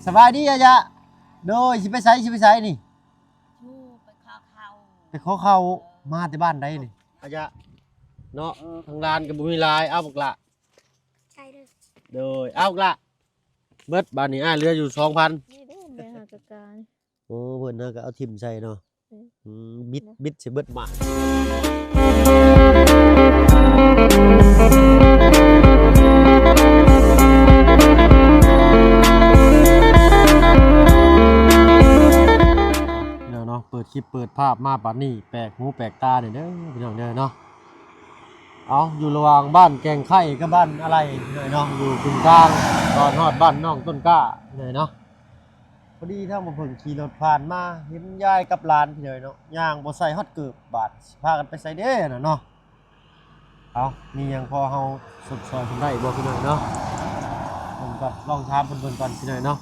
ສະບາຍດີອາຍະ. ໂດຍ ຊິໄປໃສ ຊິໄປໃສນີ້? ໄປຂໍເຂົ້າ ໄປຂໍເຂົ້າ. ເອີ ມາແຕ່ບ້ານໃດນີ້? ອາຍະເນາະ ເອີ ທາງຫຼານກໍບໍ່ມີຫຼາຍ. ເອົາບັກຫຼ້າ ໃສ່ເດີ. ໂດຍ ເອົາບັກຫຼ້າ. ເບິດບາດນີ້ ອ້າຍເຫຼືອຢູ່ສອງພັນ. ນີ້ເດ້ ແມ່ຫາກະກາ. ໂອ້ ເພິ່ນຫາກໍເອົາຖິ້ມໃສ່ເນາະ. ເອີ ອືມ ບິດ ບິດໃສ່ເບິດໝາກ. ເນາະ ເນາະ ເປີດຄລິບເປີດພາບມາປານນີ້ ແປກຫູແປກຕາເດີ ເດີ ພີ່ນ້ອງເດີເນາະ. ເອົາ ຢູ່ລະຫວ່າງບ້ານແກ່ງໄຄກັບບ້ານອາໄລ ພີ່ນ້ອງເນາະ, ຢູ່ເຄິ່ງທາງ ກ່ອນຮອດບ້ານນ້ອງຕົ້ນກ້າ ພີ່ນ້ອງເນາະ. ພໍດີທາງບໍ່ເພິ່ງຂີ່ລົດຜ່ານມາ ເຫັນຍາຍກັບຫຼານ ພີ່ນ້ອງເນາະ, ຍ່າງບໍ່ໃສ່ຮອດເກີບ ບາດຊິພາກັນໄປໃສເດ້ນະເນາະ. ເອົາ ມີຫຍັງພໍເຮົາຊົດຊ່ອຍເພິ່ນໄດ້ບໍ່ ພີ່ນ້ອງເນາະ? ເບິ່ງກ່ອນ ລອງຖາມເພິ່ນເບິ່ງກ່ອນ ພີ່ນ້ອງເນາະ.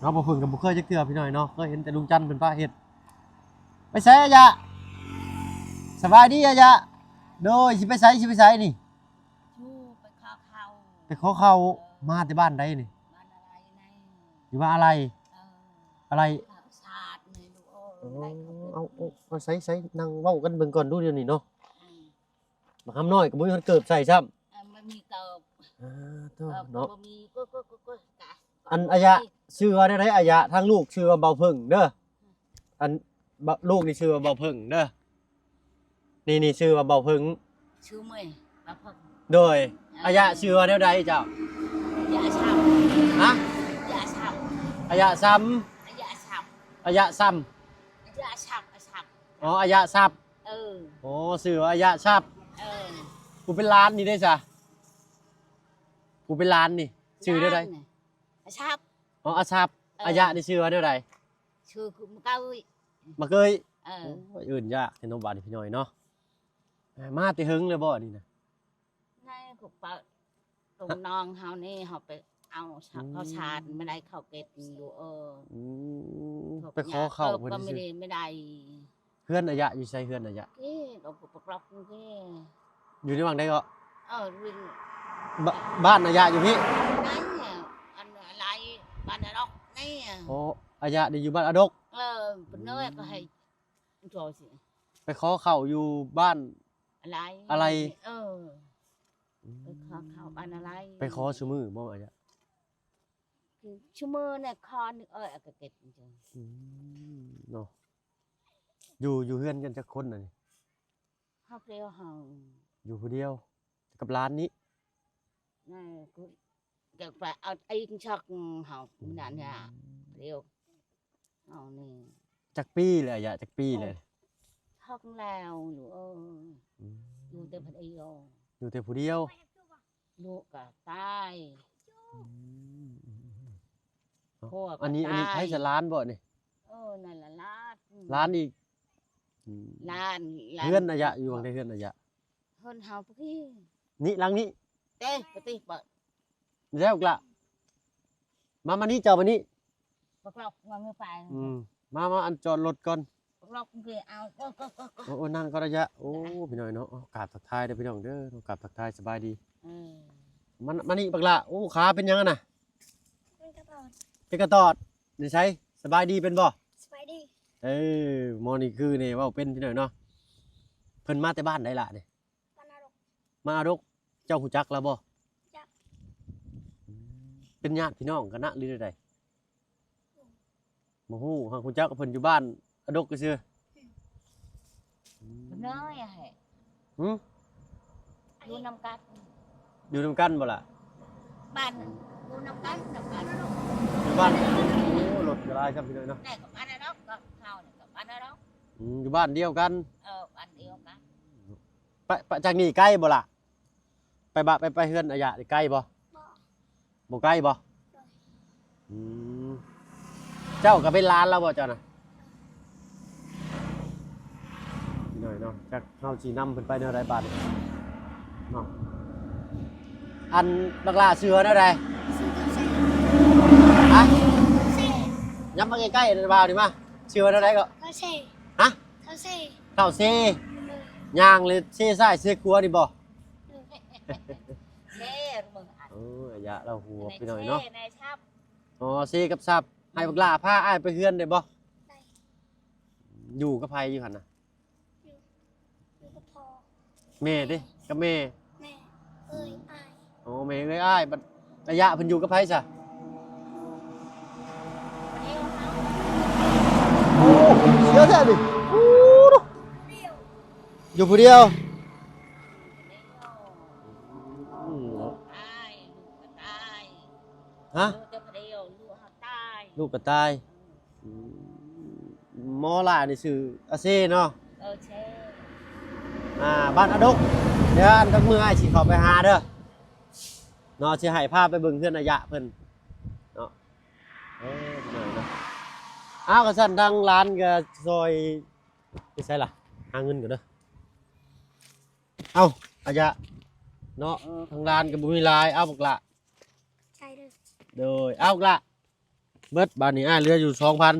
ເນາະ ບໍ່ເພິ່ງກໍບໍ່ເຄີຍຈັກເທື່ອ ພີ່ນ້ອງເນາະ, ເຄີຍເຫັນແຕ່ລຸງຈັນເພິ່ນພາເຮັດ. ໄປໃສອາຍະ? ສະບາຍດີອາຍະ. ໂດຍ ຊິໄປໃສ ຊິໄປໃສນີ້? ໄປຂໍເຂົ້າ ໄປຂໍເຂົ້າ. ເອີ ມາແຕ່ບ້ານໃດນີ້? ບ້ານອາໄລໃນ ຢູ່ບ້ານອາໄລ. ເອີ ອາໄລ ເຂົ້າສາດນີ້ລູກເອີຍ. ໂອ້ ໄດ້ເຂົ້າ ເອົາ ເອົາ ເອົາ ໃສ່ ໃສ່ ນັ່ງເວົ້າກັນເບິ່ງກ່ອນດູດຽວນີ້ເນາະ. ອືມ ບັກຄຳນ້ອຍກໍບໍ່ມີຮອດເກີບໃສ່ຊ້ຳ. ເອີ ບໍ່ມີເກີບ. ອາ ໂທ້ ເອີ ເນາະ ບໍ່ມີ ກໍ ກໍ ກໍ ກໍ ອັນອາຍະ ຊື່ວ່າແນວໃດອາຍະ? ທາງລູກຊື່ວ່າເບົາເຜິ້ງເດີ. ອັນ ເບົາ ລູກນີ້ຊື່ວ່າເບົາເຜິ້ງເດີ. ນີ້ ນີ້ຊື່ວ່າເບົາເຜິ້ງ. ຊື່ເມຍ ເບົາເຜິ້ງ. ໂດຍ ເອີ ອາຍະຊື່ວ່າແນວໃດເຈົ້າ? ອາຍະຊຳ. ຮະ? ອາຍະຊຳ. ອາຍະຊຳ. ອາຍະຊຳ. ອາຍະຊຳ ອາຍະຊຳ. ອໍ ອາຍະຊັບ. ເອີ ໂອ້ ຊື່ວ່າອາຍະຊັບ. ເອີ ຜູ້ເປັນຫຼານນີ້ເດ້ຊະ? ຜູ້ເປັນຫຼານນີ້ຊື່ແນວໃດ? ອາຊັບ. ອໍ ອາຊັບ. ເອີ ອາຍະນີ້ຊື່ວ່າແນວໃດ? ຊື່ມະເກີຍ. ມະເກີຍ. ເອີ ໂອ້ຍ ເອີ້ນຍາກແທ້ເນາະ ບາດນີ້ພີ່ນ້ອງເນາະ. ມາແຕ່ເຫິງແລ້ວບໍ່ນີ້ນະ? ໃນກໍປະ ຕົງນ້ອງເຮົານີ້ ເຮົາໄປເອົາ ອືມ ເຂົ້າສານ ມາໄດ້ເຂົ້າເກັບຢູ່. ເອີ ອືມ ໄປຂໍເຂົ້າເພິ່ນ ກໍບໍ່ໄດ້ ບໍ່ໄດ້. ເຮືອນອາຍະຢູ່ໃສ? ເຮືອນອາຍະ ນີ້ ກໍປະກອບນີ້ ຢູ່ໃນວັງໃດເກາະ? ເອີ ວິນ ບ- ບ້ານອາຍະຢູ່ພີ້? ນັ້ນແຫຼະ ອັນອາໄລ ບ້ານອາດອກນີ້. ອໍ ອາຍະນີ້ຢູ່ບ້ານອາດອກ. ເອີ ເພິ່ນເອີຍ ອືມ ກໍໃຫ້ ໄປຂໍເຂົ້າຢູ່ບ້ານອາໄລ ອາໄລ. ເອີ ອືມ ໄປຂໍເຂົ້າບ້ານອາໄລ. ໄປຂໍຊຸມື້ບໍ່ອາຍະ? ຊຸມື້ນີ້ຂໍໜຶ່ງ ເອີຍ ກໍເກັບ. ອືມ ເນາະ ຢູ່ ຢູ່ເຮືອນກັນຈັກຄົນນະນີ້? ເຮົາດຽວເຮົາ ຢູ່ຜູ້ດຽວກັບຫຼານນີ້. ນະ ກໍ ຢາກໄປເອົາອີກຊັກເຮົານັ້ນນະ. ອືມ ດຽວເຮົານີ້ ຈັກປີແລ້ວອາຍະ? ຈັກປີແລ້ວ? ໂອ້ຍ ທັກແລ້ວລູກເອີຍ. ອືມ ຢູ່ແຕ່ຜູ້ດຽວ ຢູ່ແຕ່ຜູ້ດຽວ. ລູກກໍຕາຍ. ອືມ ເນາະ ອັນນີ້ ອັນນີ້ໃຜຊະ? ຫຼານບໍ່ນີ້? ເອີ ນັ້ນລະຫຼານ. ຫຼານອີກ. ອືມ ຫຼານ ຫຼານ. ເຮືອນອາຍະຢູ່ຫວ່າງໃດ? ເຮືອນອາຍະ ເຮືອນເຮົາພຸ້ນ ນີ້ ຫຼັງນີ້. ເຕ ປະຕິ ປະ ແລ້ວກະ ມາ ມານີ້ ເຈົ້າມານີ້. ປະກອບ ມາ ມາໄປ. ອືມ ມາ ມາ ອັນຈອດລົດກ່ອນ. ປະກອບ ເອົາ ໂອ້ ໂອ້ ນັ່ງກ່ອນອາຍະ. ໂອ້ ພີ່ນ້ອງເນາະ ກາບທັກທາຍເດີພີ່ນ້ອງເດີ ກາບທັກທາຍສະບາຍດີ. ເອີ ມາ ມານີ້ບັກຫຼ້າ. ໂອ້ ຂາເປັນຫຍັງຫັ້ນນະ? ເປັນກະຕອດ ເປັນກະຕອດ. ນິໄສ ສະບາຍດີເປັນບໍ່? ສະບາຍດີ. ເອີ ໝໍນີ້ຄືນີ້ ເວົ້າເປັນພີ່ນ້ອງເນາະ. ເພິ່ນມາແຕ່ບ້ານໃດລະນີ້? ບ້ານອາດົກ. ມາອາດົກ. ເຈົ້າຮູ້ຈັກລາວບໍ່? ຈັກ. ອືມ ເປັນຍາດພີ່ນ້ອງກັນນະ ຫຼືໃດ? ບໍ່ຮູ້ ຫາກຮູ້ຈັກເພິ່ນຢູ່ບ້ານອາດົກຊື່. ອືມ ເພິ່ນເອີຍ ຫື? ຢູ່ນຳກັນ ຢູ່ນຳກັນບໍ່ລະ? ບ້ານ ຢູ່ນຳກັນ ນຳກັນ ຢູ່ບ້ານ. ໂອ້ ລົດກໍຫຼາຍຊ້ຳພີ່ນ້ອງເນາະ. ແຕ່ກັບອັນນັ້ນເນາະ ກັບເຮົານີ້ກັບອັນນັ້ນເນາະ. ອືມ ຢູ່ບ້ານດຽວກັນ. ເອີ ບ້ານດຽວກັນ. ໄປ ໄປຈາກນີ້ໄກບໍ່ລະ? ໄປບະ ໄປ ໄປເຮືອນອາຍະນີ້ໄກບໍ່? ບໍ່ ບໍ່ໄກບໍ່? ໂດຍ. ອືມ ເຈົ້າກໍເປັນຫຼານລາວບໍ່ເຈົ້ານະ? ໂດຍເນາະ ຈັກເຮົາຊິນຳເພິ່ນໄປແນວໃດບາດນີ້ເນາະ. ອັນບັກຫຼ້າຊື່ວ່າແນວໃດ? ຊື່ເທົ່າເຊ. ຮະ? ເຊ. ຍັບມາໃກ້ໆ ບ່າວນີ້ມາ. ຊື່ວ່າແນວໃດເກາະ? ເທົ່າເຊ. ຮະ? ເທົ່າເຊ. ເທົ່າເຊ. ເອີ ຍ່າງເລີຍເຊຊ້າຍເຊຂວານີ້ບໍ່? ເອີ ເຊ ເບິ່ງອັນ ໂອ້ຍ ອາຍະລາວຫົວ ອັນນີ້ ພີ່ນ້ອງເນາະ. ເຊ ນາຍຊັບ. ອໍ ເຊກັບຊັບ. ໃຫ້ບັກຫຼ້າພາອ້າຍໄປເຮືອນໄດ້ບໍ່? ໄດ້. ຢູ່ກັບໃຜຢູ່ຫັ້ນນະ? ຢູ່ ຢູ່ກັບພໍ່. ແມ່ເດ້? ກັບແມ່? ແມ່ ເອີຍ ອ້າຍ. ອໍ ແມ່ເອີຍ ອ້າຍ. ບັດອາຍະເພິ່ນຢູ່ກັບໃຜຊະ? ໂອ້ ເສຍແທ້ນີ້. ໂອ້ ຢູ່ຜູ້ດຽວ. ອືມ ອ້າຍ ລູກກໍຕາຍ. ຮະ? ຢູ່ແຕ່ຜູ້ດຽວ ລູກເຮົາຕາຍ. ລູກກໍຕາຍ. ອືມ ໝໍຫຼ້ານີ້ຊື່ອາເຊເນາະ? ເອີ ເຊ. ອ່າ ບ້ານອາດົກ. ດຽວອັນຈັກມື້ອ້າຍຊິເຂົ້າໄປຫາເດີເນາະ, ຊິໃຫ້ພາໄປເບິ່ງເຮືອນອາຍະເພິ່ນເນາະ. ເອີ ເນາະ. ອ້າວ ກະຊັ້ນທາງຫຼານກະຊ່ອຍ ຢູ່ໃສລະ? ຫາເງິນກ່ອນເດີ. ເອົ້າ ອາຍະເນາະ. ເອີ ທາງຮ້ານກໍບໍ່ມີຫຼາຍ. ເອົາບັກຫຼ້າ. ໃສ່ເດີ. ໂດຍ ເອົາບັກຫຼ້າ. ເບິດບາດນີ້ ອ້າຍເຫຼືອຢູ່ສອງພັນ.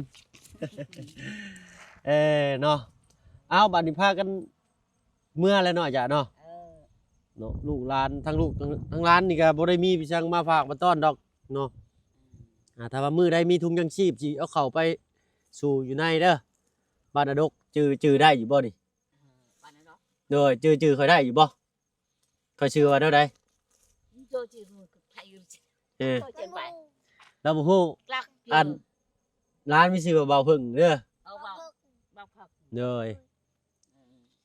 ເອີ ເນາະ. ເອົາ ບາດນີ້ພາກັນເມືອແລ້ວເນາະ ອາຍະເນາະ. ເອີ ເນາະ ລູກຫຼານ ທັງລູກ ທັງ ທັງຫຼານນີ້ກໍບໍ່ໄດ້ມີພີ່ຊ່າງມາຝາກມາຕ້ອນດອກເນາະ. ອືມ ອ່າ ຖ້າວ່າມື້ໃດມີທຸງຍັງຊີບ ຊິເອົາເຂົ້າໄປສູ່ຢູ່ໃນເດີ. ບ້ານອາດົກ ຈື່ ຈື່ໄດ້ຢູ່ບໍ່ນີ້? ເອີ ບ້ານອາດົກ. ໂດຍ ຈື່ ຈື່ຂ້ອຍໄດ້ຢູ່ບໍ່? ຂ້ອຍຊື່ວ່າແນວໃດ? ເອີ ລາວບໍ່ຮູ້. ອັນ ຫຼານມີຊື່ວ່າບ່າວເພິ່ງເດີ. ໂດຍ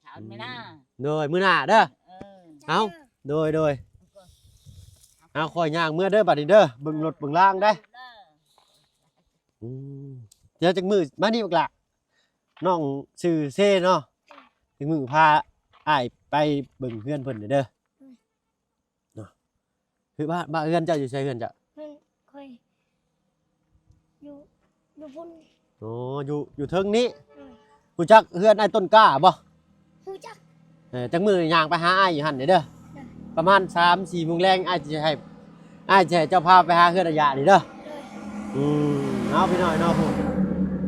ເອີ ມື້ໜ້າເດີ. ເອີ ເອົາ ໂດຍ ໂດຍ. ເອົາ ຂ້ອຍຍ່າງເມືອເດີບາດນີ້ເດີ. ເບິ່ງລົດເບິ່ງລາງໄດ໋. ອືມ ດຽວຈັກມື້ມານີ້ບັກຫຼ້າ. ນ້ອງຊື່ເຊເນາະ. ເອີ ຈັກມື້ພາອ້າຍໄປເບິ່ງເຮືອນເພິ່ນແດ່ເດີ. ເອີ ເນາະ. ຄືບ້ານ ບ້ານເຮືອນເຈົ້າຢູ່ໃສ? ເຮືອນເຈົ້າ? ເຮືອນຂ້ອຍຢູ່ ຢູ່ພຸ້ນ. ອໍ ຢູ່ ຢູ່ເທິງນີ້. ເອີ ຮູ້ຈັກເຮືອນອ້າຍຕົ້ນກ້າບໍ່? ຮູ້ຈັກ. ເອີ ຈັກມື້ຍ່າງໄປຫາອ້າຍຢູ່ຫັ້ນເດີ. ເອີ ປະມານສາມສີ່ໂມງແລງ ອ້າຍຊິໃຫ້ ອ້າຍຊິໃຫ້ເຈົ້າພາໄປຫາເຮືອນອາຍະນີ້ເດີ. ເອີ ອືມ ເອົາ ພີ່ນ້ອງເນາະ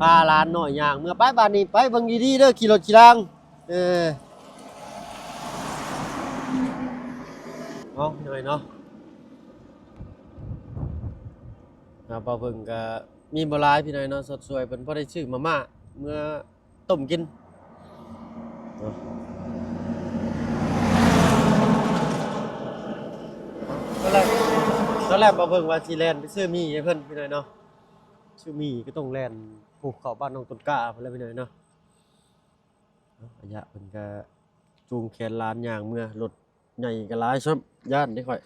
ພາຫຼານນ້ອຍຍ່າງເມືອ. ໄປ ບາດນີ້ໄປເບິ່ງດີໆເດີ ຂີ່ລົດຂີ່ລາງ. ເອີ ເອົາ ພີ່ນ້ອງເນາະ. ອ່າ ບ່າວເພິ່ງກະມີບໍ່ຫຼາຍ ພີ່ນ້ອງເນາະ, ຊົດຊ່ວຍເພິ່ນພໍໄດ້ຊື້ມາມ່າເມືອຕົ້ມກິນເນາະ. ຕອນແລກ ຕອນແລກບ່າວເພິ່ງວ່າຊິແລ່ນໄປຊື້ໝີ່ໃຫ້ເພິ່ນ ພີ່ນ້ອງເນາະ, ຊື້ໝີ່ກໍຕ້ອງແລ່ນ ໂອ້ ເຂົ້າບ້ານນ້ອງຕົ້ນກ້າພຸ້ນແຫຼະ ພີ່ນ້ອງເນາະ. ອາຍະເພິ່ນກະຈູງແຂນຫຼານຍ່າງເມືອ, ລົດໃຫຍ່ກະຫຼາຍຊ້ຳ ຢ້ານເດ້ຂ້ອຍ.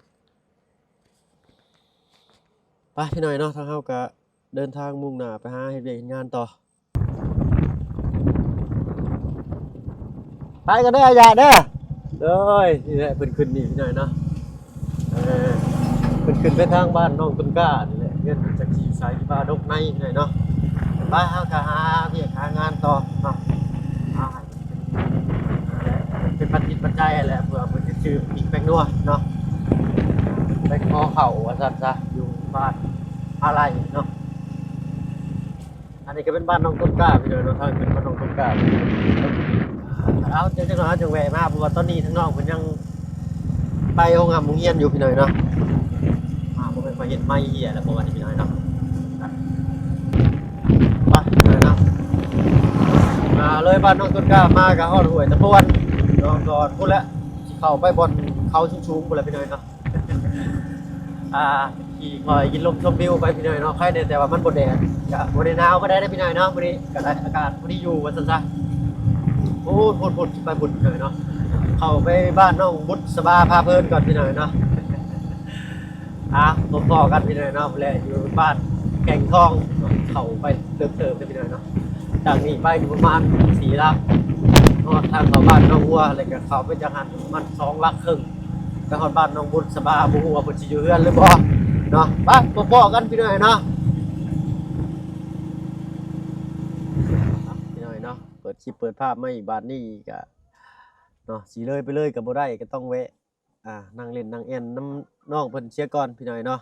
ໄປ ພີ່ນ້ອງເນາະ, ທາງເຮົາກະເດີນທາງມຸ່ງໜ້າໄປຫາເຮັດວຽກເຮັດງານຕໍ່. ໄປກັນເດີ ອາຍະເດີ. ໂດຍ ນີ້ແຫຼະ ເພິ່ນຂຶ້ນນີ້ ພີ່ນ້ອງເນາະ. ເອີ ເພິ່ນຂຶ້ນໄປທາງບ້ານນ້ອງຕົ້ນກ້ານີ້ແຫຼະ, ເຮືອນເພິ່ນຈັກຊິຢູ່ໃສ ຢູ່ບ້ານດົກໃນນີ້ແຫຼະເນາະ. ໄປ ເຮົາກໍຫາວຽກຫາງານຕໍ່ເນາະ, ຫາໃຫ້ເປັນປັດຈິດປັດໄຈແຫຼະ ເພື່ອເພິ່ນຈະຊື້ປີ້ງແປ້ງນົວເນາະ, ໄປຂໍເຂົ້າວ່າຊັ້ນຊະ ຢູ່ບ້ານອາໄລເນາະ. ອັນນີ້ກໍເປັນບ້ານນ້ອງຕົ້ນກ້າ ພີ່ນ້ອງເນາະ, ທາງຂຶ້ນບ້ານນ້ອງຕົ້ນກ້າ. ເອົາ ເຈົ້າ ຈັກໜ້ອຍເຮົາຈຶ່ງແວະມາ, ເພາະວ່າຕອນນີ້ທາງນ້ອງເພິ່ນຍັງໄປໂຮງຮ່ຳໂຮງຮຽນຢູ່ ພີ່ນ້ອງເນາະ. ອ່າ ບໍ່ແມ່ນຂ້ອຍເຮັດໄມເຮຍແລ້ວບໍ່ວ່ານີ້ ພີ່ນ້ອງເນາະ. ໄປ ພີ່ນ້ອງເນາະ, ອ່າ ເລີຍບ້ານນ້ອງຕົ້ນກ້າມາກໍຮອດຫ້ວຍຕະປວນເນາະ, ກໍພຸ້ນແຫຼະ ຊິເຂົ້າໄປບ່ອນເຂົາສູງໆ ພຸ້ນແຫຼະ ພີ່ນ້ອງເນາະ. ອ່າ ຂີ່ຄອຍກິນລົມຊົມວິວໄປ ພີ່ນ້ອງເນາະ, ໄຄແດ່ແຕ່ວ່າມັນບໍ່ແດດ ກະບໍ່ໄດ້ໜາວປານໃດເດ້ ພີ່ນ້ອງເນາະ. ມື້ນີ້ກະໄດ້ອາກາດພໍດີຢູ່ວ່າຊັ້ນຊະ. ໂອ້ ພຸ້ນໆ ຊິໄປພຸ້ນ ພີ່ນ້ອງເນາະ, ເຂົ້າໄປບ້ານນ້ອງບຸດສະບາພາເພີນກ່ອນ ພີ່ນ້ອງເນາະ. ອ່າ ພົບພໍ້ກັນ ພີ່ນ້ອງເນາະ, ແລະ ຢູ່ບ້ານແກ່ງທອງ ເຂົ້າໄປເລິກເຕີບເດ້ ພີ່ນ້ອງເນາະ. ຈາກນີ້ໄປກໍປະມານສີ່ຫຼັກ ຮອດທາງເຂົ້າບ້ານໜອງຫົວ ແລ້ວກໍເຂົ້າໄປຈາກຫັ້ນປະມານສອງຫຼັກເຄິ່ງ ໄປຮອດບ້ານໜອງບຸດສະບາ. ບໍ່ຮູ້ວ່າເພິ່ນຊິຢູ່ເຮືອນຫຼືບໍ່ເນາະ. ໄປ ພົບພໍ້ກັນ ພີ່ນ້ອງເນາະ, ພີ່ນ້ອງເນາະ. ເປີດຄລິບເປີດພາບມາອີກບາດນີ້ກະເນາະ, ຊິເລີຍໄປເລີຍກໍບໍ່ໄດ້ ກໍຕ້ອງແວະ ອ່າ ນັ່ງຫຼິ້ນນັ່ງແອ່ນນຳນ້ອງເພິ່ນເສຍກ່ອນ ພີ່ນ້ອງເນາະ.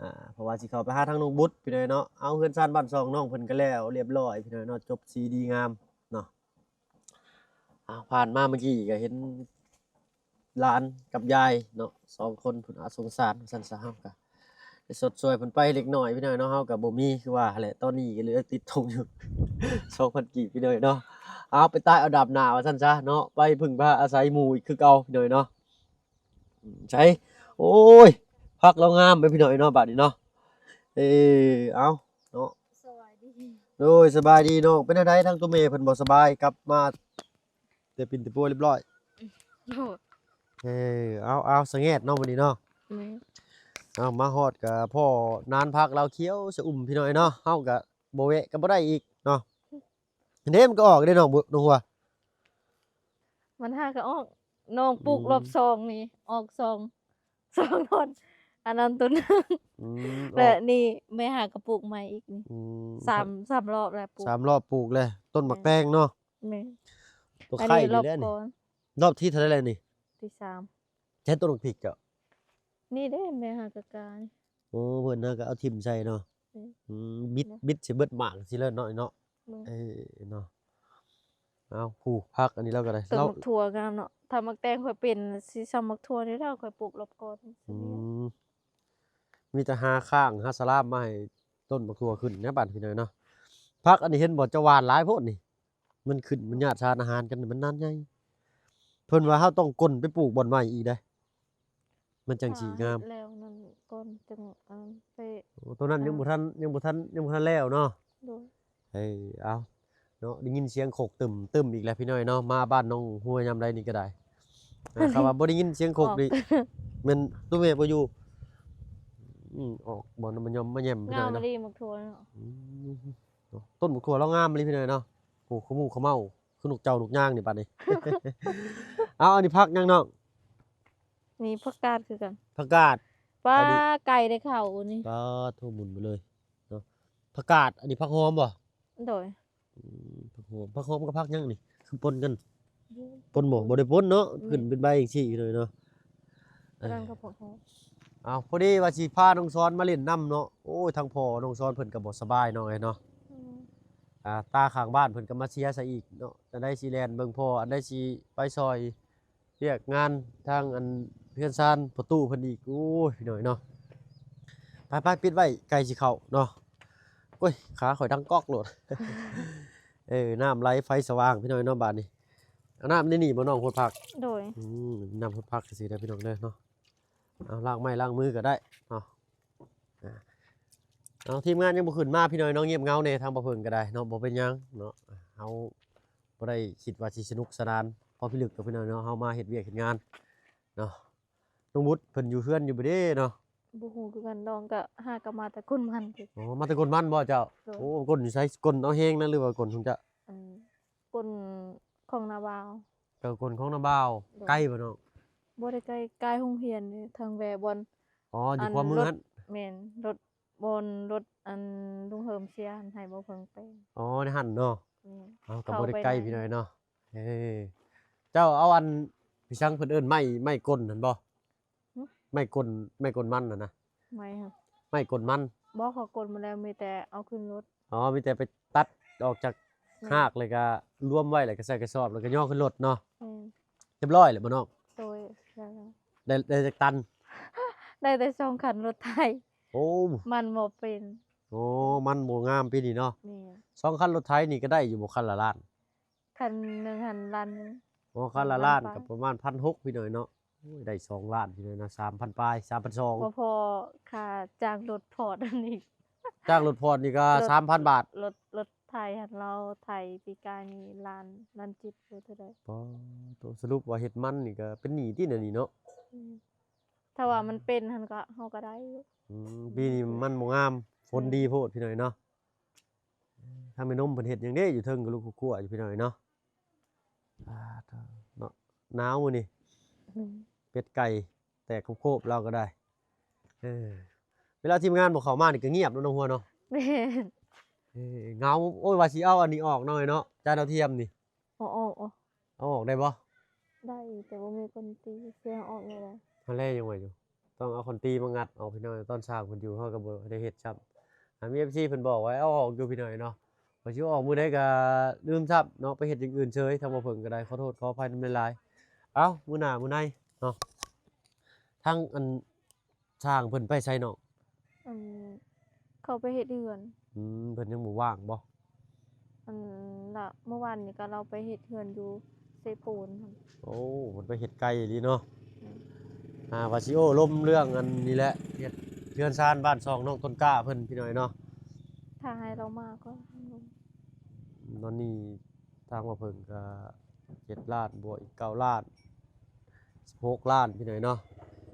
ອ່າ ເພາະວ່າຊິເຂົ້າໄປຫາທາງນ້ອງບຸດ ພີ່ນ້ອງເນາະ. ເອົາ ເຮືອນຊານບ້ານຊ່ອງນ້ອງເພິ່ນກໍແລ້ວລຽບຮ້ອຍ ພີ່ນ້ອງເນາະ, ຈົບສີດີງາມເນາະ. ເອົາ ຜ່ານມາເມື່ອກີ້ກໍເຫັນຫຼານກັບຍາຍເນາະ ສອງຄົນພຸ້ນ. ອາ ສົງສານວ່າຊັ້ນຊະ, ເຮົາກໍ ໄປຊົດຊ່ວຍເພິ່ນໄປເລັກນ້ອຍພີ່ນ້ອງເນາະ ເຮົາກໍບໍ່ມີ ຄືວ່າຫັ້ນແຫຼະ ຕອນນີ້ກໍເຫຼືອຕິດຖົງຢູ່ ສອງພັນກີບພີ່ນ້ອງເນາະ. ເອົາ ໄປຕາຍເອົາດາບໜ້າວ່າຊັ້ນຊະເນາະ ໄປເພິ່ງພາອາໄສໝູ່ອີກຄືເກົ່າພີ່ນ້ອງເນາະ. ໃສ ໂອ້ຍ ຜັກລາວງາມເດ້ພີ່ນ້ອງເນາະ ບາດນີ້ເນາະ. ເອີ ເອົາເນາະ ສະບາຍດີ ໂດຍ ສະບາຍດີນ້ອງ. ເປັນແນວໃດ ທາງຕົວແມ່ເພິ່ນບໍ່ສະບາຍ ກັບມາແຕ່ປິ່ນແຕ່ປົວຮຽບຮ້ອຍ? ໂດຍ ເອີ ເອົາ ເອົາ ສະແງດເນາະ ມື້ນີ້ເນາະ. ແມ່ນ ເອົາ ມາຮອດກໍພໍ້ນານຜັກລາວຂຽວຊະອຸ່ມພີ່ນ້ອງເນາະ ເຮົາກໍບໍ່ແວະກໍບໍ່ໄດ້ອີກເນາະ. ເດ້ ມັນກໍອອກເດ້ນ້ອງ ນ້ອງຫົວ ມັນຫາກໍອອກ ນ້ອງປູກ ອືມ ຮອບສອງນີ້ ອອກສອງ ສອງທ່ອນ ອັນນັ້ນຕົ້ນໜຶ່ງ ອືມ ແລະ ອອກ ນີ້ແມ່ຫາກໍປູກໃໝ່ອີກນີ້ ອືມ ສາມ ສາມຮອບແລ້ວປູກ ສາມຮອບປູກແລ້ວ ຕົ້ນໝາກແຕງເນາະ. ແມ່ນ ຕົວໄຂ່ນີ້ແຫຼະນີ້ ອັນນີ້ຮອບກ່ອນ ຮອບທີເທົ່າໃດແລ້ວນີ້? ທີສາມ. ໃຊ້ຕົ້ນໝາກພິກເຈົ້າ? ນີ້ເດ້ ແມ່ຫາກະການີ້ ໂອ້ ເພິ່ນຫາກໍເອົາຖິ້ມໃສ່ເນາະ. ອືມ ອືມ ບິດ ເນາະ ບິດໃສ່ເບິດໝາກຊີ້ເລີຍເນາະ ເນາະ. ແມ່ນ ເອີ ເນາະ ເອົາ ຜູ້ຜັກອັນນີ້ລາວກໍໄດ້ ຕົ້ນໝາກຖົ່ວງາມເນາະ ຖ້າໝາກແຕງຂ້ອຍເປັນ ຊິຊ່ຳໝາກຖົ່ວນີ້ແລ້ວ ຂ້ອຍປູກຮອບກ່ອນ. ອືມ ມີແຕ່ຫາຄ້າງຫາສະລາມມາໃຫ້ຕົ້ນໝາກຖົ່ວຂຶ້ນນະ ບາດນີ້ເນາະ. ຜັກອັນນີ້ເຫັນບໍ່ ເຈົ້າຫວ່ານຫຼາຍໂພດນີ້ ມັນຂຶ້ນ ມັນຍາດສານອາຫານກັນ ມັນນານໃຫຍ່. ເພິ່ນວ່າເຮົາຕ້ອງກົ້ນໄປປູກບ່ອນໃໝ່ອີກເດ້ ມັນຈັ່ງຊິງາມ. ຖ້າເຮັດແລ້ວນັ້ນກ່ອນຈັ່ງ ອັນ ໄປ ໂອ້ ໂຕນັ້ນຍັງບໍ່ທັນ ຍັງບໍ່ທັນ ຍັງບໍ່ທັນແລ້ວເນາະ. ໂດຍ ເອີ ເອົາເນາະ ໄດ້ຍິນສຽງໂຄກຕຶ້ມໆອີກແລ້ວພີ່ນ້ອງເນາະ ມາບ້ານນ້ອງຫົວຍາມໃດນີ້ກໍໄດ້. ອ່າ ຄຳວ່າບໍ່ໄດ້ຍິນສຽງໂຄກນີ້ ອອກ ແມ່ນໂຕແມ່ບໍ່ຢູ່. ອືມ ອອກບໍ່ ມາຍ່ອມມາແຍມພີ່ນ້ອງເນາະ. ງາມອີ່ຫຼີໝາກຖົ່ວເນາະ. ອືມ ເນາະ ຕົ້ນໝາກຖົ່ວລາວງາມອີ່ຫຼີພີ່ນ້ອງເນາະ. ໂອ້ ຂະໝູຂະເມົາ ຄືນົກເຈົ້ານົກຍາງນີ້ບາດນີ້. ເອົາ ອັນນີ້ຜັກຫຍັງນ້ອງ? ນີ້ຜັກກາດຄືກັນ ຜັກກາດ. ປ້າ ອັນນີ້ ໄກ່ໄດ້ເຂົ້ານີ້ ປາໂທ ໝຸນໄປເລີຍເນາະ. ຜັກກາດ ອັນນີ້ຜັກຫອມບໍ່? ໂດຍ ອືມ ຜັກຫອມ ຜັກຫອມກັບຜັກຫຍັງນີ້ ຄືປົນກັນ? ບໍ່ ປົນບໍ່? ບໍ່ໄດ້ປົນເນາະ. ອືມ ຂຶ້ນເປັນໃບຈັ່ງຊີ້ເລີຍເນາະ. ອັນນັ້ນກໍພໍ ເອີ ເອົາ ພໍດີວ່າຊິພານ້ອງສອນມາຫຼິ້ນນຳເນາະ. ໂອ້ຍ ທາງພໍ່ນ້ອງສອນເພິ່ນກໍບໍ່ສະບາຍເນາະ ເອີຍເນາະ. ອືມ ອ່າ ຕາຂ້າງບ້ານເພິ່ນກໍມາເສຍຊະອີກເນາະ. ອັນໃດຊິແລ່ນເບິ່ງພໍ່ ອັນໃດຊິໄປຊ່ອຍວຽກງານທາງອັນເຮືອນຊານພໍ່ຕູ້ເພິ່ນອີກ. ໂອ້ຍ ພີ່ນ້ອງເນາະ ໄປໆ ປິດໄວ້ ໄກ່ຊິເຂົ້າເນາະ. ໂອ້ຍ ຂາຂ້ອຍດັງກອກໂລດ. ເອີ ນ້ຳໄຫຼໄຟສະຫວ່າງ ພີ່ນ້ອງເນາະ. ບາດນີ້ ເອົານ້ຳໃນນີ້ບໍ່ນ້ອງ ຫົດຜັກ? ໂດຍ ອືມ ນ້ຳຫົດຜັກຊື່ໆເດີພີ່ນ້ອງເດີເນາະ. ເອົາ ລ້າງໄມ້ລ້າງມືກໍໄດ້ເນາະ. ອ່າ ເອົາ ທີມງານຍັງບໍ່ຂຶ້ນມາ ພີ່ນ້ອງເນາະ. ງຽບເຫງົາແດ່ ທາງບ່າວເຜິ້ງກໍໄດ້ເນາະ. ບໍ່ເປັນຫຍັງເນາະ ເຮົາບໍ່ໄດ້ຄິດວ່າຊິສະໜຸກສະໜານພໍພິລຶກດອກ ພີ່ນ້ອງເນາະ. ເຮົາມາເຮັດວຽກເຮັດງານເນາະ. ນ້ອງບຸດເພິ່ນຢູ່ເຮືອນຢູ່ບໍ່ເດເນາະ? ບໍ່ຮູ້ຄືກັນ ນ້ອງກໍຫາກໍມາແຕ່ກົ້ນມັນ. ອໍ ມາແຕ່ກົ້ນມັນບໍ່ເຈົ້າ? ໂດຍ ໂອ້ ກົ້ນຢູ່ໃສ? ກົ້ນເອົາແຮງນະ ຫຼືວ່າກົ້ນຂອງເຈົ້າ? ອັນ ກົ້ນຂອງນ້າບ່າວ. ເຈົ້າກົ້ນຂອງນ້າບ່າວ. ໂດຍ ໄກບໍ່ນ້ອງ? ບໍ່ໄດ້ໄກ ໃກ້ໂຮງຮຽນນີ້ ທາງແວະບ່ອນ. ອໍ ຢູ່ຂວາມືຫັ້ນ. ແມ່ນ ລົດ ບ່ອນລົດ ອັນ ລຸງເຮີມເສຍຫັ້ນ ໃຫ້ບ່າວເຜິ້ງແປງ. ອໍ ໃນຫັ້ນເນາະ. ແມ່ນ ເອົາ ກໍບໍ່ໄດ້ໄກ ເຂົ້າໄປ ພີ່ນ້ອງເນາະ. ເອີ ເຈົ້າເອົາອັນ ພີ່ສັງເພິ່ນເອີ້ນໄມ້ ໄມ້ກົ້ນຫັ້ນບໍ່? ຫຶ? ໄມ້ກົ້ນ ໄມ້ກົ້ນມັນຫັ້ນນະ. ໄມ້ຫຍັງ? ໄມ້ກົ້ນມັນ. ບໍ່ ເຂົາກົ້ນມາແລ້ວ ມີແຕ່ເອົາຂຶ້ນລົດ. ອໍ ມີແຕ່ໄປຕັດອອກຈາກ ແມ່ນ ຮາກ ແລ້ວກໍລວມໄວ້ ແລ້ວກໍໃສ່ກະສອບ ແລ້ວກໍຍໍຂຶ້ນລົດເນາະ. ແມ່ນ ຮຽບຮ້ອຍແລ້ວບໍ່ນ້ອງ? ໂດຍ ໄດ້ແລ້ວ. ໄດ້ ໄດ້ຈັກຕັນ? ໄດ້ແຕ່ສອງຄັນລົດໄຖ. ໂອ້ ມັນບໍ່ເປັນ. ໂອ້ ມັນບໍ່ງາມປີນີ້ເນາະ. ແມ່ນ ສອງຄັນລົດໄຖນີ້ກໍໄດ້ຢູ່ບໍ່ ຄັນລະລ້ານ? ຄັນໜຶ່ງຫັ້ນລ້ານໜຶ່ງ. ອໍ ຄັນລະລ້ານ ປະມານ ກໍປະມານພັນຫົກ ພີ່ນ້ອງເນາະ. ໂອ້ຍ ໄດ້ສອງລ້ານ ພີ່ນ້ອງເນາະ ສາມພັນປາຍ ສາມພັນສອງ ບໍ່ພໍຄ່າຈ້າງລົດພອດອັນນີ້. ຈ້າງລົດພອດນີ້ກໍ ລົດ ສາມພັນບາດ. ລົດ ລົດໄຖຫັ້ນ ລາວໄຖປີກາຍນີ້ລ້ານ ລ້ານເຈັດ ຫຼືເທົ່າໃດ. ປາໂຕ ສະຫຼຸບວ່າເຮັດມັນນີ້ກໍເປັນໜີ້ຕິແນວນີ້ເນາະ. ອືມ ຖ້າວ່າມັນເປັນຫັ້ນກໍ ເຮົາກໍໄດ້ຢູ່. ອືມ ປີນີ້ມັນບໍ່ງາມ ຝົນດີໂພດ ພີ່ນ້ອງເນາະ. ທາງແມ່ນົມເພິ່ນເຮັດຫຍັງເດ້ຢູ່ເທິງ ກະລຸກກະກົວຢູ່ ພີ່ນ້ອງເນາະ. ອ່າ ເນາະ ໜາວມື້ນີ້. ອືມ ເປັດໄກ່ແຕກໂຄບໆ ລາວກໍໄດ້. ເອີ ເວລາທີມງານບໍ່ເຂົ້າມານີ້ກໍງຽບເນາະ ນ້ອງຫົວເນາະ. ແມ່ນ ເອີ ເຫງົາ. ໂອ້ຍ ວ່າຊິເອົາອັນນີ້ອອກເນາະ ເນາະ ຈານດາວທຽມນີ້. ເອົາອອກ ເອົາອອກໄດ້ບໍ່? ໄດ້ ແຕ່ບໍ່ມີຄົນຕີ ຊິເອົາອອກແນວໃດ? ຫັ້ນແຫຼະ ຍັງວ່າຢູ່ ຕ້ອງເອົາຄົນຕີມາງັດອອກ ພີ່ນ້ອງ. ຕອນຊ່າງເພິ່ນຢູ່ ເຮົາກໍບໍ່ໄດ້ເຮັດຊ້ຳ. ອ່າ ມີເອັຟຊີເພິ່ນບອກວ່າເອົາອອກຢູ່ ພີ່ນ້ອງເນາະ. ວ່າຊິອອກມື້ໃດກໍລືມຊ້ຳເນາະ ໄປເຮັດຢ່າງອື່ນເສີຍ. ທາງບ່າວເຜິ້ງກໍໄດ້ ຂໍໂທດຂໍອະໄພນຳຫຼາຍໆ. ເອົ້າ ມື້ໜ້າມື້ໃນເນາະ. ທາງອັນ ຊ່າງເພິ່ນໄປໃສນ້ອງ? ອັນ ເຂົາໄປເຮັດເຮືອນ. ອືມ ເພິ່ນຍັງບໍ່ວ່າງບໍ່? ອັນລະ ມື້ວານນີ້ກໍລາວໄປເຮັດເຮືອນຢູ່ເຊໂປນ. ໂອ້ ເພິ່ນໄປເຮັດໄກອີ່ຫຼີເນາະ. ອືມ ອ່າ ວ່າຊິໂອ້ລົມເລື່ອງອັນນີ້ແຫຼະ ເຮັດເຮືອນຊານບ້ານຊ່ອງນ້ອງຕົ້ນກ້າເພິ່ນ ພີ່ນ້ອງເນາະ. ຖ້າໃຫ້ລາວມາກ່ອນ. ຕອນນີ້ທາງວ່າເພິ່ນກໍເຈັດລ້ານ ບວກອີກເກົ້າລ້ານ ສິບຫົກລ້ານ ພີ່ນ້ອງເນາະ.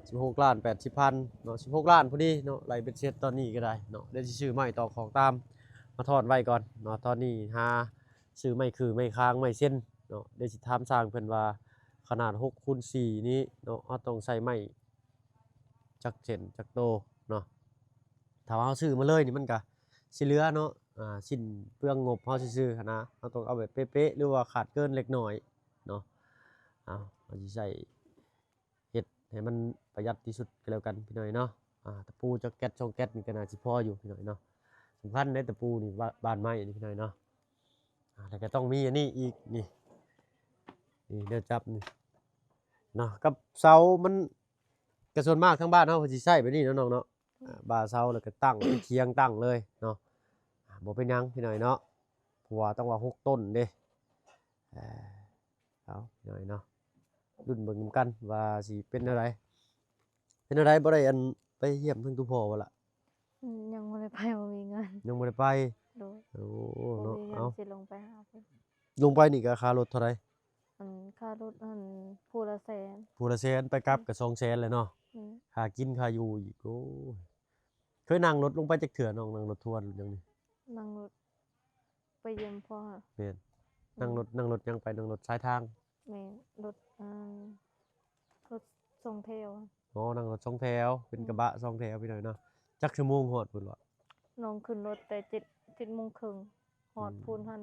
ສິບຫົກລ້ານແປດສິບພັນເນາະ ສິບຫົກລ້ານພໍດີເນາະ ໄລ່ເບັດເສັດຕອນນີ້ກໍໄດ້ເນາະ. ດຽວຊິຊື້ໄມ້ຕອກຂອງຕາມມາທ້ອນໄວ້ກ່ອນເນາະ. ຕອນນີ້ຫາຊື້ໄມ້ຂື່ໄມ້ຄາງໄມ້ເຊັນເນາະ. ດຽວຊິຖາມຊ່າງເພິ່ນວ່າຂະໜາດຫົກຄູນສີ່ນີ້ເນາະ ເຮົາຕ້ອງໃຊ້ໄມ້ຈັກເສັ້ນຈັກໂຕເນາະ. ຖ້າວ່າເຮົາຊື້ມາເລີຍນີ້ມັນກະຊິເຫຼືອເນາະ ອ່າ ສິ້ນເປືອງງົບເຮົາຊື່ໆຫັ້ນນະ. ເຮົາຕ້ອງເອົາແບບເປະໆ ຫຼືວ່າຂາດເກີນເລັກນ້ອຍເນາະ. ເອົາ ເຮົາຊິໃຊ້ ເຮັດໃຫ້ມັນປະຢັດທີ່ສຸດກໍແລ້ວກັນ ພີ່ນ້ອງເນາະ. ອ່າ ຕະປູຈັກແກັດສອງແກັດນີ້ກໍໜ້າຊິພໍຢູ່ ພີ່ນ້ອງເນາະ. ສຳຄັນເດ້ຕະປູນີ້ ບາ- ບານໄມ້ນີ້ ພີ່ນ້ອງເນາະ. ອ່າ ແລ້ວກໍຕ້ອງມີອັນນີ້ອີກ ນີ້ ນີ້ແນວຈັບນີ້ເນາະ ກັບເສົາມັນ ກໍສ່ວນມາກທາງບ້ານເຮົາເພິ່ນຊິໃຊ້ແບບນີ້ເນາະນ້ອງເນາະ. ອືມ ອ່າ ບ່າເສົາ ແລ້ວກໍຕັ້ງ ເປັນຄຽງຕັ້ງເລີຍເນາະ. ອ່າ ບໍ່ເປັນຫຍັງ ພີ່ນ້ອງເນາະ ເພາະວ່າຕ້ອງວ່າຫົກຕົ້ນເດ້. ເອີ ເອົາ ພີ່ນ້ອງເນາະ ລຸ້ນເບິ່ງນຳກັນວ່າຊິເປັນແນວໃດ. ເປັນແນວໃດ ບໍ່ໄດ້ອັນໄປຢ້ຽມເຖິງຕູ່ພໍ່ບໍ່ລະ? ອືມ ຍັງບໍ່ໄດ້ໄປ ບໍ່ມີເງິນ. ຍັງບໍ່ໄດ້ໄປ. ໂດຍ. ໂອ້ ບໍ່ ເນາະ ມີເງິນ ເອົາ ຊິລົງໄປຫາເພິ່ນ. ລົງໄປນີ້ກໍຄ່າລົດເທົ່າໃດ? ອັນຄ່າລົດຫັ້ນຜູ້ລະແສນ. ຜູ້ລະແສນ ໄປກັບ ອືມ ກໍສອງແສນແລ້ວເນາະ. ອືມ ຄ່າກິນຄ່າຢູ່ອີກ. ໂອ້ຍ ເຄີຍນັ່ງລົດລົງໄປຈັກເທື່ອນ້ອງ? ນັ່ງລົດທົວນຫຍັງນີ້? ນັ່ງລົດໄປຢ້ຽມພໍ່. ແມ່ນ. ອືມ ນັ່ງລົດ ນັ່ງລົດຫຍັງໄປ? ນັ່ງລົດສາຍທາງ. ແມ່ນ ລົດ ອ່າ ລົດສອງແຖວ. ອໍ ນັ່ງລົດສອງແຖວ ເປັນ ອືມ ກະບະສອງແຖວ ພີ່ນ້ອງເນາະ. ຈັກຊົ່ວໂມງຮອດພຸ້ນວະ? ນ້ອງຂຶ້ນລົດແຕ່ເຈັດ ເຈັດໂມງເຄິ່ງ ຮອດ ອືມ ພຸ້ນຫັ້ນ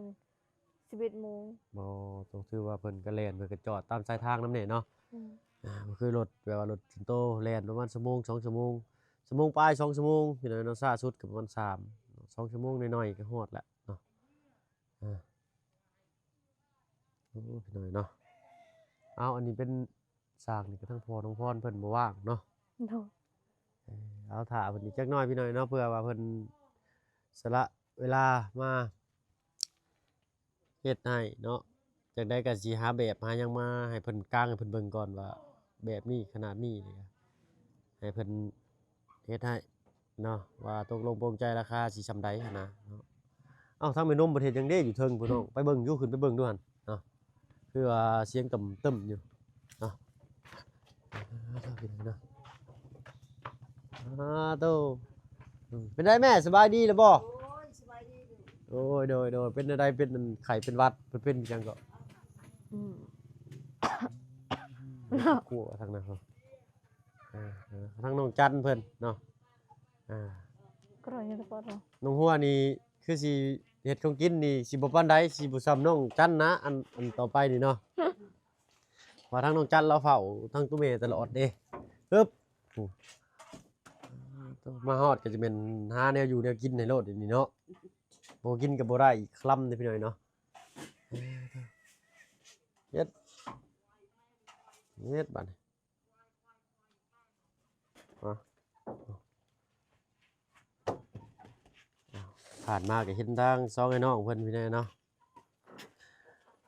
ສິບເອັດໂມງ. ບໍ່ ຕ້ອງຖືວ່າເພິ່ນກໍແລ່ນ ເພິ່ນກໍຈອດຕາມສາຍທາງນຳແດ່ເນາະ. ອືມ ອ່າ ບໍ່ຄືລົດແບບວ່າລົດສ່ວນໂຕແລ່ນປະມານຊົ່ວໂມງ ສອງຊົ່ວໂມງ ຊົ່ວໂມງປາຍ ສອງຊົ່ວໂມງ ພີ່ນ້ອງເນາະ. ຊ້າສຸດກໍປະມານສາມ ສອງຊົ່ວໂມງໜ້ອຍໆກໍຮອດແລ້ວເນາະ. ອ່າ ໂອ້ ພີ່ນ້ອງເນາະ. ເອົາ ອັນນີ້ເປັນ ຊ່າງນີ້ກໍທັງພໍ່ນ້ອງພອນເພິ່ນບໍ່ວ່າງເນາະ. ໂດຍ. ເອີ ເອົາ ຖ້າເພິ່ນອີກຈັກໜ້ອຍ ພີ່ນ້ອງເນາະ ເພື່ອວ່າເພິ່ນສະຫຼະເວລາມາເຮັດໃຫ້ເນາະ. ຈັ່ງໃດກໍຊິຫາແບບຫາຫຍັງມາໃຫ້ເພິ່ນ ກາງໃຫ້ເພິ່ນເບິ່ງກ່ອນວ່າແບບນີ້ຂະໜາດນີ້ ໃຫ້ເພິ່ນເຮັດໃຫ້ ເນາະ ວ່າຕົກລົງປົງໃຈລາຄາຊິຊ່ຳໃດຫັ້ນນະເນາະ. ເອົ້າ ທາງແມ່ນົມເພິ່ນເຮັດຫຍັງເດ້ຢູ່ເທິງພຸ້ນນ້ອງ? ໄປເບິ່ງຢູ່ ຂຶ້ນໄປເບິ່ງດູຫັ້ນເນາະ. ຄືວ່າສຽງກຳຕຶ້ມຢູ່ເນາະ. ອ່າ ໂຕ ເປັນໃດແມ່ ສະບາຍດີແລ້ວບໍ່? ໂດຍ ສະບາຍດີ. ໂດຍ ໂດຍ ໂດຍ. ເປັນແນວໃດ? ເປັນໄຂ້ເປັນຫວັດ ເພິ່ນເປັນຫຍັງເກາະ? ອືມ ກວດທາງນັ້ນ ເອີ ເອີ ທາງນ້ອງຈັນເພິ່ນເນາະ. ອ່າ ນ້ອງຫົວນີ້ຄືຊິເຮັດຂອງກິນນີ້ຊິບໍ່ປານໃດ ຊິບໍ່ຊ່ຳນ້ອງຈັນນະ ອັນ ອັນຕໍ່ໄປນີ້ເນາະ. ວ່າທາງນ້ອງຈັນລາວເຝົ້າທາງຕູ້ແມ່ຕະຫຼອດເດ້. ຮຶບ ມາຮອດກໍຈະແມ່ນຫາແນວຢູ່ແນວກິນໃຫ້ໂລດນີ້ເນາະ. ບໍ່ກິນກໍບໍ່ໄດ້ອີກຄຳເດ້ພີ່ນ້ອງເນາະ. ເຮັດ ເຮັດບາດນີ້. ອ່ະ ຜ່ານມາກໍເຫັນທາງສອງອ້າຍນ້ອງເພິ່ນພີ່ນ້ອງເນາະ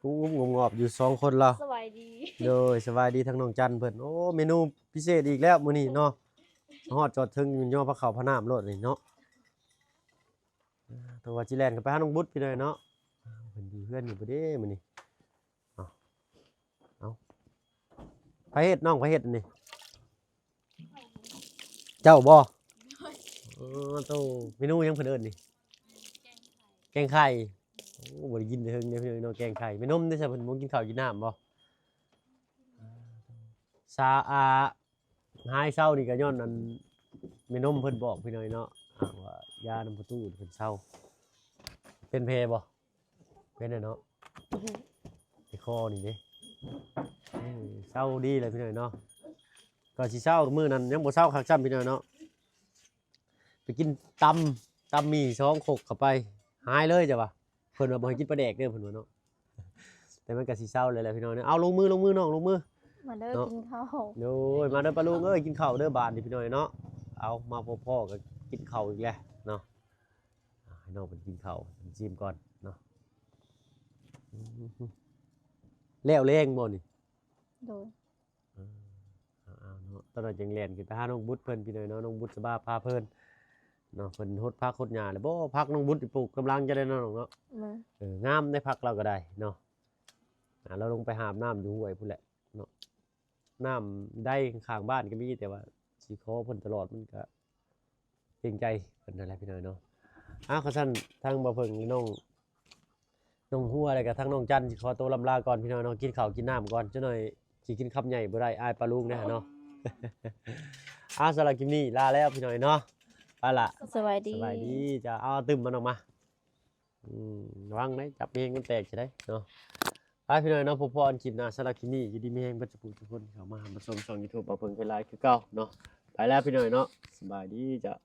ງຸ້ມງອບຢູ່ສອງຄົນລາວ. ສະບາຍດີ. ໂດຍ ສະບາຍດີທາງນ້ອງຈັນເພິ່ນ. ໂອ້ ເມນູພິເສດອີກແລ້ວມື້ນີ້ເນາະ. ຮອດຈອດເທິງຍໍພາເຂົ້າພານ້ຳໂລດນີ້ເນາະ. ແຕ່ວ່າຊິແລ່ນເຂົ້າໄປຫານ້ອງບຸດພີ່ນ້ອງເນາະ. ເພິ່ນຢູ່ເຮືອນຢູ່ບໍ່ເດ້ມື້ນີ້? ເອົາ ເອົາ ໃຜເຮັດ ນ້ອງໃຜເຮັດອັນນີ້? ເຈົ້າບໍ່? ເອີ ໂຕ ເມນູຫຍັງເພິ່ນເອີ້ນນີ້? ແກງໄຂ່. ໂອ້ ບໍ່ໄດ້ຍິນແຕ່ເທິງເດ້ພີ່ນ້ອງເນາະ ແກງໄຂ່. ແມ່ນົມເດ້ ຊະ ເພິ່ນບໍ່ກິນເຂົ້າກິນນ້ຳບໍ່? ຊາ ອາ ຫາຍເຊົານີ້ກໍຍ້ອນອັນແມ່ນົມເພິ່ນບອກພີ່ນ້ອງເນາະ ວ່າຢານຳປະຕູເພິ່ນເຊົາ. ເປັນແຜບໍ່? ເປັນແລ້ວເນາະ ທີ່ຄໍນີ້ເດ້. ເອີ ເຊົາດີແລ້ວພີ່ນ້ອງເນາະ. ກໍຊິເຊົາມື້ນັ້ນຍັງບໍ່ເຊົາຄັກຊ້ຳພີ່ນ້ອງເນາະ. ໄປກິນຕຳ ຕຳໝີ່ສອງຄົກເຂົ້າໄປ ຫາຍເລີຍ ເຈົ້າວ່າ. ເພິ່ນວ່າບໍ່ໃຫ້ກິນປາແດກເດີ ເພິ່ນວ່າເນາະ. ແຕ່ມັນກໍຊິເຊົາແລ້ວແຫຼະພີ່ນ້ອງເນາະ. ເອົາ ລົງມື ລົງມືນ້ອງ ລົງມື. ມາເດີ ເນາະ ກິນເຂົ້າ. ໂດຍ ມາເດີປ້າລຸງເອີຍ ກິນເຂົ້າເດີບາດນີ້ພີ່ນ້ອງເນາະ. ເອົາ ມາພໍ້ໆກັນ ກິນເຂົ້າອີກແລ້ວເນາະ. ອ່າ ໃຫ້ນ້ອງເພິ່ນກິນເຂົ້າ ເພິ່ນຊີມກ່ອນເນາະ. ອືມ ແລ້ວແລງບໍ່ນີ້? ໂດຍ ເອີ ເອົາໆ ເນາະ ຕອນນັ້ນຈັ່ງແລ່ນຂຶ້ນໄປຫານ້ອງບຸດເພິ່ນ ພີ່ນ້ອງເນາະ. ນ້ອງບຸດສະບາພາເພິ່ນເນາະ ເພິ່ນຫົດຜັກຫົດຫຍ້າແລ້ວບໍ່? ຜັກນ້ອງບຸດນີ້ປູກກຳລັງຈະໄດ້ເນາະ ນ້ອງເນາະ. ແມ່ນ ເອີ ງາມເດ້ ຜັກລາວກໍໄດ້ເນາະ. ອ່າ ລາວລົງໄປຫາບນ້ຳຢູ່ຫ້ວຍພຸ້ນແຫຼະເນາະ. ນ້ຳໄດຂ້າງບ້ານກໍມີ ແຕ່ວ່າຊິຂໍເພິ່ນຕະຫຼອດມັນກໍເກງໃຈເພິ່ນນັ້ນແຫຼະ ພີ່ນ້ອງເນາະ. ເອົາ ຄັນຊັ້ນທາງບ່າວເຜິ້ງ ແລະ ນ້ອງ ນ້ອງຫົວ ແລ້ວກໍທາງນ້ອງຈັນ ຊິຂໍໂຕລ່ຳລາກ່ອນ ພີ່ນ້ອງເນາະ. ກິນເຂົ້າກິນນ້ຳກ່ອນ ຈັກໜ້ອຍຊິກິນຄຳໃຫຍ່ບໍ່ໄດ້ ອາຍປ້າລຸງເດ້ເນາະ. ເອົາ ສຳລັບຄລິບນີ້ລາແລ້ວ ພີ່ນ້ອງເນາະ. ໄປລະ ສະບາຍດີ ສະບາຍດີ. ເຈົ້າ ເອົາຕື່ມມັນອອກມາ. ອືມ ລະວັງເດ້ ຈັບແຮງມັນແຕກຊິໄດ້ເນາະ. ໄປ ພີ່ນ້ອງເນາະ ພົບພໍ້ກັນຄລິບໜ້າ. ສຳລັບຄລິບນີ້ ຢູ່ດີມີແຮງເບິດສູ່ຜູ້ທຸກຄົນ ເຂົ້າມາຮັບມາຊົມຊ່ອງຢູທູບບ່າວເຜິ້ງເຄຍລາຍຄືເກົ່າເນາະ. ໄປແລ້ວ ພີ່ນ້ອງເນາະ ສະບາຍດີເຈົ້າ.